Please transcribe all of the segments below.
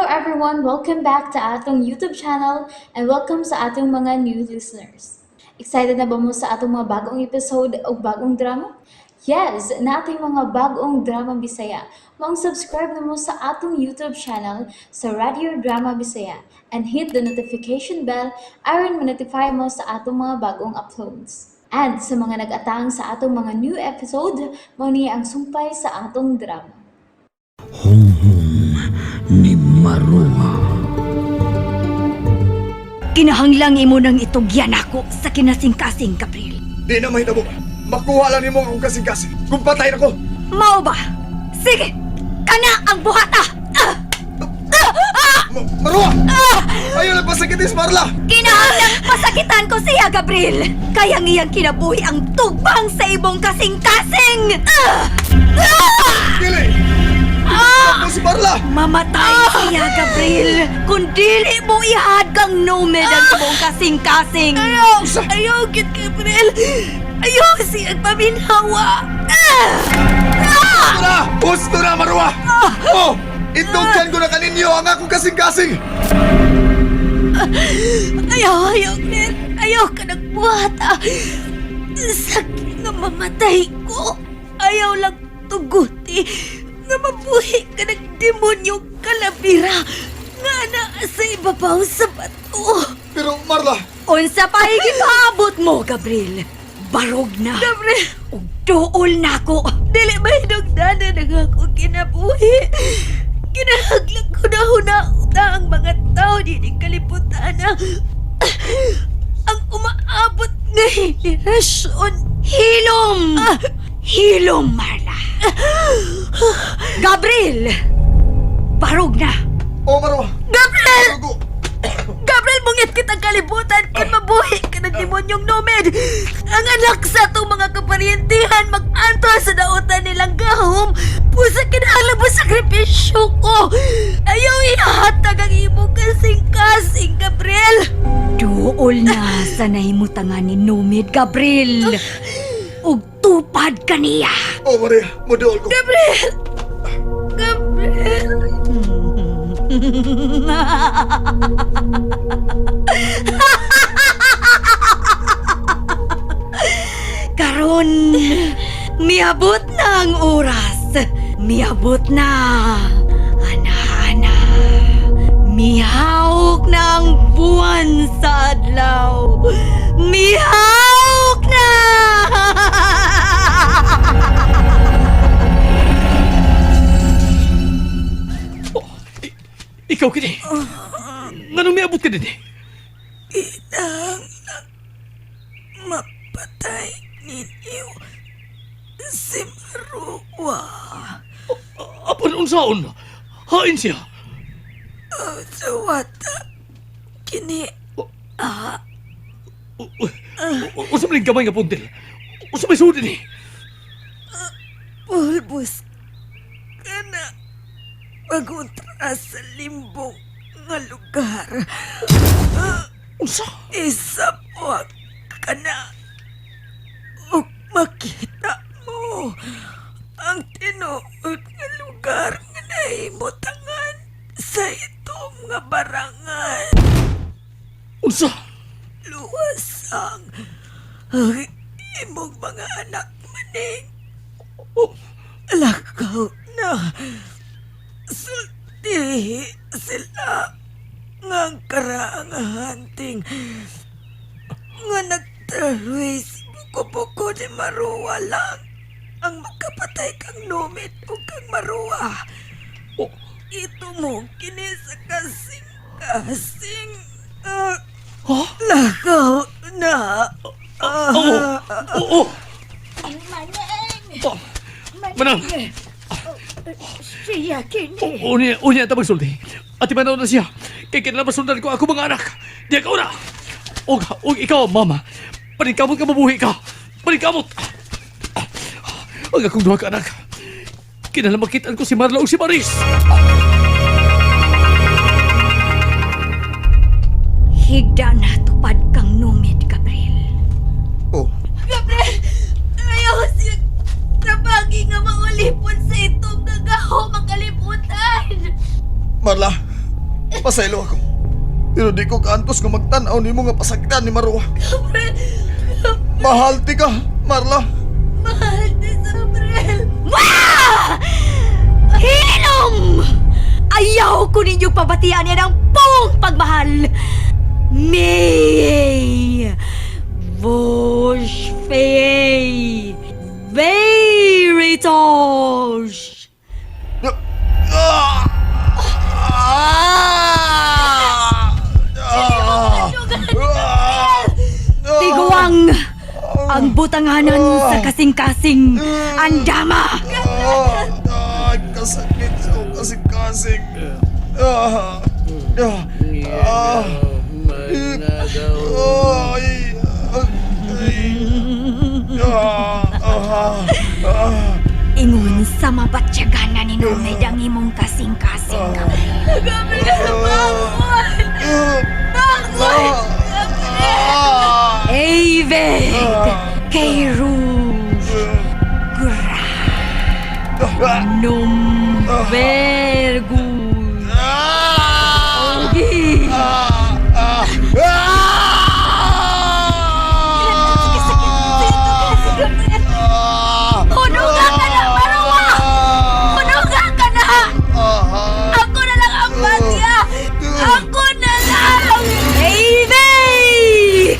everyone! Welcome back to atong YouTube channel and welcome sa atong mga new listeners. Excited na ba mo sa atong mga bagong episode o bagong drama? Yes, nating mga bagong drama Bisaya. Maong subscribe na mo sa atong YouTube channel sa Radio Drama Bisaya and hit the notification bell aron ma-notify mo sa atong mga bagong uploads. And sa mga nag-atang sa atong mga new episode, mao ni ang sumpay sa atong drama. Hunghong ni Marua. Kinahanglang imo nang itugyan ako sa kinasingkasing, Gabriel. Di na mahitabo. Makuha lang nimo ang akong kasing-kasing. Kung patay na ko. Mao ba? Sige! Kana ang buhata! Ah! Marua! Ayaw lang pasakitin si Marla! Kinahanglang pasakitan ko siya, Gabriel! Kaya ang iyang kinabuhi ang tugbang sa imong kasing-kasing! Ah! Ah! Dili! Ako si Marla! Mamatay siya, Gabriel! Kung dili mo ihad kang nomad ang imong kasing-kasing! Ayaw! Ayaw, gid, Gabriel! Ayaw siyang paminhawa! Ah! Gusto na! Gusto na, Marua! Oh! Itugyan ko na kaninyo ang akong kasing-kasing! Ayaw, ayaw, Claire. Ayaw ka nagbuhat. Ah. Sakit nga mamatay ko. Ayaw lang tuguti. Nga mabuhi ka ng demonyong kalabira. Nga naa sa ibabaw sa bato. Pero Marla, Unsa pa paabot mo, Gabriel? Barog na. Gabriel! Ug duol na ako. Dili ba hinugdanan ang akong kinabuhi? Kinahanglan ko na huna ang mga tao din kalibutan na ang umaabot nga henerasyon. Hilom! Hilom, Marla! Gabriel! Barog na! Oh Marua! Gabriel! Dugo! Gabriel, mungit kitang kalibutan kung mabuhi ka ng demonyong nomad. Ang anak sa atong mga kaparyentihan mag-anto sa dautan nilang gahom. Pusa kinahanglan mo sakripisyo ko. Ayaw ihatag ang imong kasing-kasing, Gabriel. Duol na sa nahimutangan ni Nomid, Gabriel. Ug tupad kaniya. Oh Maria, muduol ko. Gabriel! Gabriel! Karon, miabot na ang oras. Miabot na. Ana, ana. Mihawk na ang buwan sa adlaw. Mihawk na! Oh, ikaw kini. Nganong miabot ka din eh? Mapatay ninyo si Marua. Apan unsaon? Hain siya. Suwata kini Unsa man gamay nga puntil? Unsa may sud ni? pulbos kana paguntra sa limbong nga lugar. Unsa? Isapuak kana ug makita mo ang tinuod nga lugar nga nahimutangan sa itong nga barangan. Unsa? Luwas ang ang imong mga anak maning. Oh, Lakaw na. Sultihi sila nga ang karaangahanting nga nagtraroy sa buko-buko ni Marua lang ang makapatay kang numit o kang Marua. oh, Ito mo kini sa kasing-kasing. Ah, ha? lakaw na. Oo. Oo. Oh, Manang. Siya kini. Unya, unya ta magsulti. Ati manaw na siya. Kay kinala masundan ko ako mga anak. Diya ka una. Og, og ikaw, mama. Paningkamot ka mabuhi ka. Paningkamot. Ang akong duha ka anak. Kinala makitaan ko si Marla o si Maris. Higda na tupad kang numid, Gabriel. Oh, Gabriel! Ayaw siya tabagi nga maulipon sa itong gagaho ang kalibutan! Marla, Pasaylo ako. Pero di ko kaantos nga magtan-aw nimo nga pasagdan ni Marwa. Gabriel! Mahal ti ka, Marla. Mahal ni Gabriel! Wah! Hilom! Ayaw ko ninyo pabatian yan ang buong pagmahal! May! Vos Fei! Veritas! Ah! Ah! Ah! Ah! Tiguang! Ang butanganan sa kasing-kasing! Ang dama! Ah! Ah! Kasakit sa akong kasing-kasing. Ah! Ah! Ah! Ay! Ay! Ah! Ah! Ah! Ingon sa mabatsyagan na ni Nomed ang imong kasing-kasing, Gabriel. Gabriel, bangon! Bangon! Ah! David! Kay Rouge! Granumbergus! Ogi! Ah! Ah! Punuga ka na, Marawa! Punuga ka na! Ako na lang ang bagya! Ako na lang! David!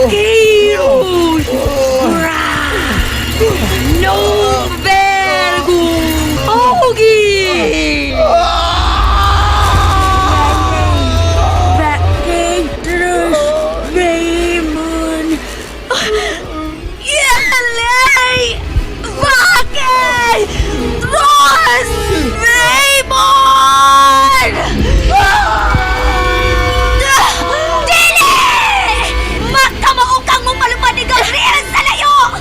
Kay Rouge! Granumbergus! Ogi! Raymond! Yelay! Bakit? Ross Raymond! Dili! Magkamao kang umalupa ni Gabriel sa layo!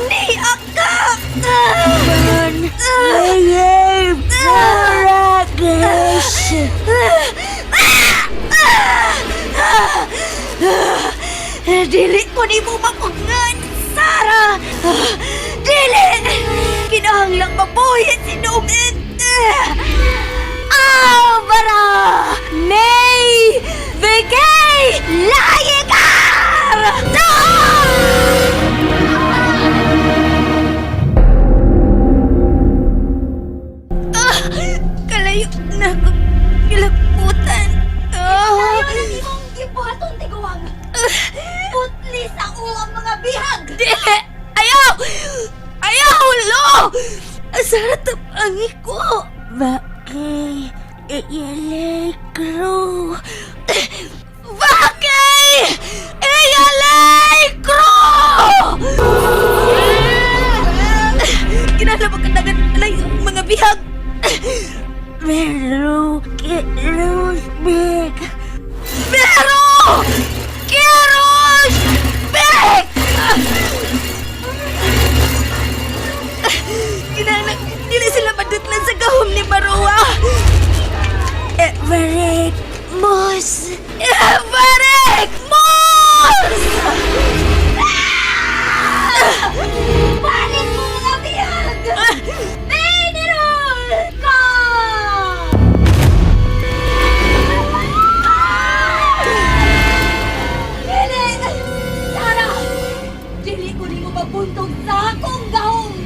Ni Akka! Dili ko ni mo mapugngan, Sara! Dili! Kinahanglang mabuhi si Nomed! Ah, bara! May! Vekay! Layikar! Ah! Kalayo na ko kilaputan. Ah. Ayaw na nimong gibuhaton, tiguang! Putli sa uang mga bihag! Dili! Ayaw! Ayaw, lo! Sarap ang ko. Bakay, elekro. Bakay! Elekro! Kinala mo kanagan alay ang mga bihag. Pero, Kerosbek. Pero! Kerosbek! Kinahanglan, dili sila madutlan sa gahom ni Maroa. Everett Moss! Everett Moss! Balik mo mga bihag! Venerol ka! Dili! Sara! Dili ko nimo mabuntog sa akong gahom!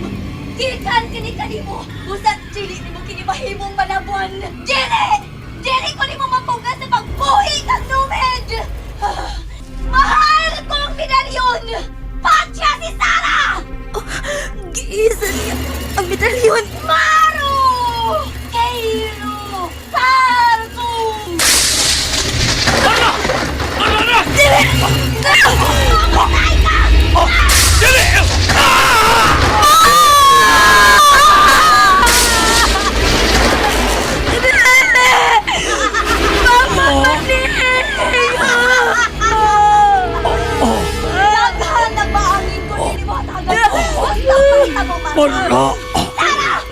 Gikan kini kanimo! Usat dili nimo kini mahimong malabuan! Dili! Dili ko nimo mapugas sa pagbuhi kang Numed! Mahal ko ang medalyon! Patya si Sara! Giisa niya ang medalyon. Maro! Keiro! Sarko! Marla! Marla na! Dili! Oh! Dili! Ah! Daghan na maangin ko dili mo hatagan. Basta pakita mo, Maro. Marla!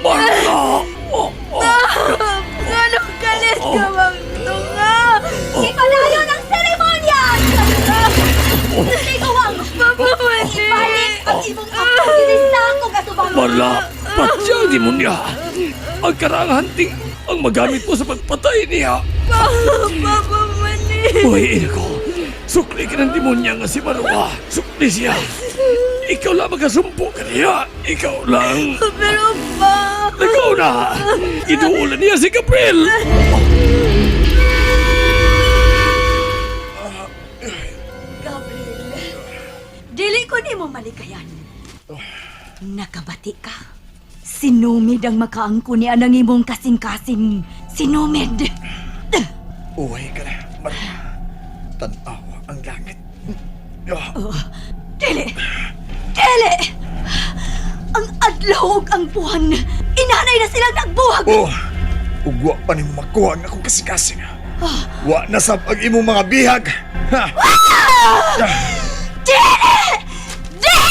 Marla! Oh! Oh! Anong galit ka bang tunga? Ipalayo ng seremonya! Ikaw ang Papa, Marla, patya ang demonya. Ang karaang hunting ang magamit mo sa pagpatay niya. Papa Maning! Buhiin ako. Sukli ka ng demonya nga si Marwa. Sukli siya. Ikaw lang makasumpo ka niya. Ikaw lang. Pero pa! Ikaw na. Iduulan niya si Gabriel. Gabriel, dili ko nimo malikayan. Nakabati ka. Sinumid ang makaangko ni anang imong kasing-kasing. Sinumid! Uhay ka na, Marla. Tanawa ang langit. Ah, Dili! Dili! Ang adlaw ug ang buwan, inanay na silang nagbuhag! Oh, ugwa pa nimo makuha ang akong kasing-kasing. Wa na sab ang imong mga bihag. Ha! Dili! Dili!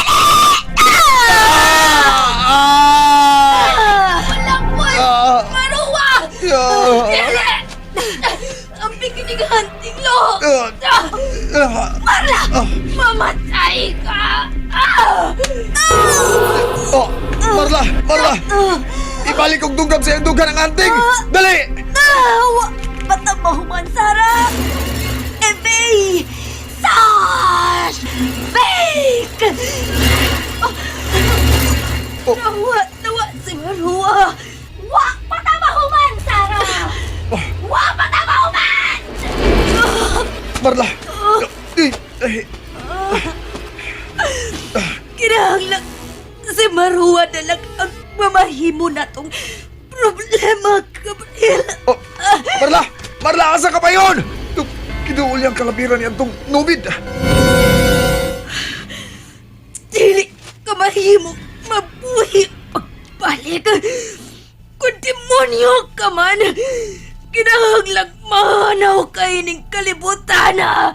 Ah! Walang buwan! Ah! Maruwa! Ah! Dili! Ang bikinig hunting lo! Ah! Ah! Marla! Mamatay ka! Ah! Oh, Marla! Marla! Ibalik og dugab sa iyang dughan ang anting! Dali! Ah! Wa pa ta mahuman, Sarah! Ebay! Sash! Bake! Oh. Nawa! Nawa si Marua! Wa pa ta mahuman, Sarah! Wa pa ta mahuman! Marla! Ay, ay, Kinahanglan si Marua na lang ang mamahimo na tong problema, Gabriel. Oh, Marla! Marla, asa ka pa yun? Kiduol niyang kalabiran niya itong nubid. Dili ka mahimo mabuhi pagbalik. Kung demonyo ka man, kinahanglang mahanaw kay ning kalibutan. Ah.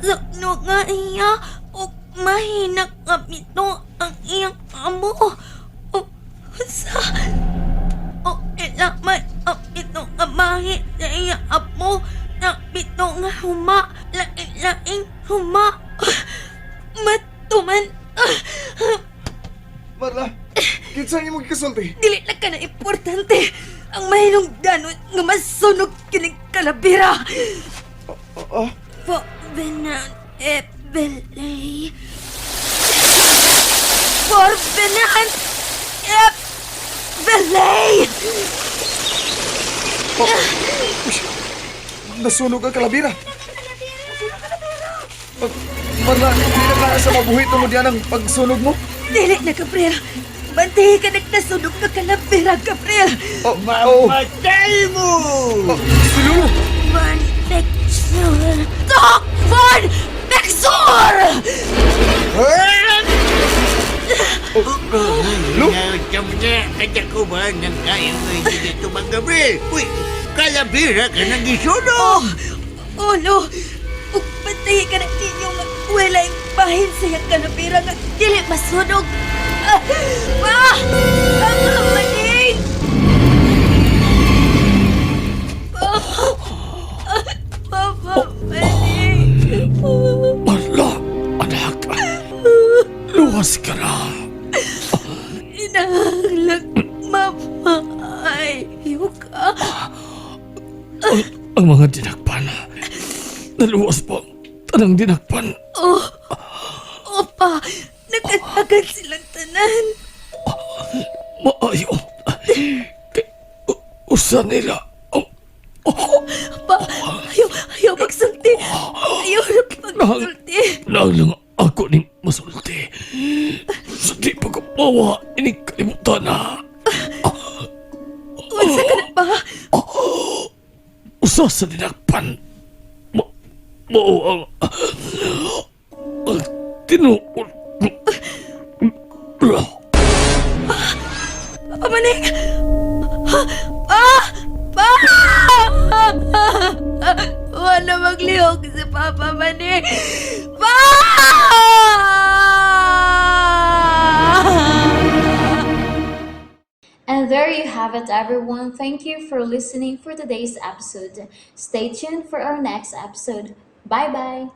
Sakno nga iya o mahina kapito ang iyang amo. O sa o ilaman ang ito nga mahi sa iyang amo na pito nga huma laing-laing huma matuman. Marla, kinsa imong gikasulti? Dili na ka na importante ang mahinungdanon nga masunog kining kalabira. Oh, Po, benan, e, belay. Por benan, e, belay! Nasunog ang kalabira. Marla, hindi na kaya sa mabuhi tungod yan ang pagsunog mo? Dili na, Gabriel. Bantayi ka nagnasunog na kalabira, Gabriel. Oh, oh, Mamatay mo! oh, si Lulu! Van Vexor! Tok Van Vexor! Lu? Katakuban ng kayo ngayon dito, Mang Gabriel. Uy, kalabira ka ng isunog! Oh, lo! Ug bantayi ka na ninyo nga walay bahin sa iyang kalabira nga dili masunog. Ah! Pa! Papa, maning! Papa! Papa, maning! Marla, anak. Luwas ka na. Inahanglag mamayo ka. Ang mga dinakpan. Naluwas po. Tanang dinakpan. Oh, opa, nagkatagan silang tanan. Maayo. Kay, usa nila. Oh, oh, Pa, ayaw, ayaw magsulti. Ayaw na pagsulti. Lang lang ako ning masulti. Sa di pagkapawa, ining kalimutan na. Unsa ka na pa? Usa sa dinakpan. Mao ang tinuod. Papa Maning! Pa! Pa! Wala maglihok si Papa Maning! Pa! And there you have it, everyone. Thank you for listening for today's episode. Stay tuned for our next episode. Bye bye.